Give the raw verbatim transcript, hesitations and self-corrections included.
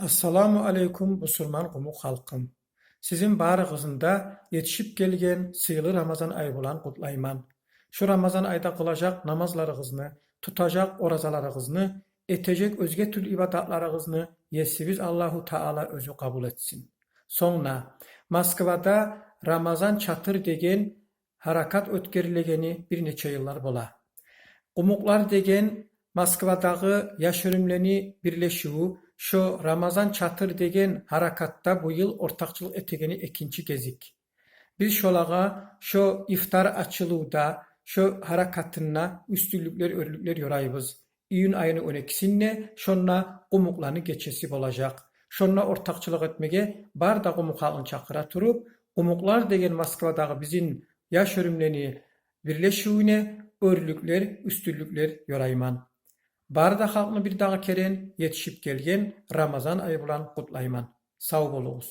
Ассаламу алейкум, бусурман къумукъ халкъым. Сизин барыгъызны да етишип гелген сыйлы Рамазан ай булан къутлайман. Шу Рамазан айда къылажакъ намазларыгъызны, тутажакъ оразаларыгъызны, этежек оьзге тюрлю ибадатларыгъызны Есибиз Аллагьу Таала оьзю къабул этсин. Сонг да Москвада Рамазан чатыр деген гьаракат оьтгерилегени бир нече йыллар бола. Къумукълар деген Москвадагъы яш оьрюмлени бирлешивю шо Рамазан чатыр деген гьаракатда бу йыл ортакъчылыкъ этегени экинчи гезик. Биз шолагъа шо ифтар ачылывда, шо гьаракатында уьстюнлюклер, оьрлюклер ёрайбыз. Июнь айыны он экисинде шонда къумукъланы гечеси болажакъ. Шонда ортакъчылыкъ этмеге бар да къумукъ халкъны чакъыра туруп, Къумукълар деген Москвадагъы бизин яш оьрюмлени бирлешивюне оьрлюклер, уьстюнлюклер ёрайман. Бар да халкъны бир дагъы керен етишип гелген Рамазан ай булан къутлайман. Сав болугъуз.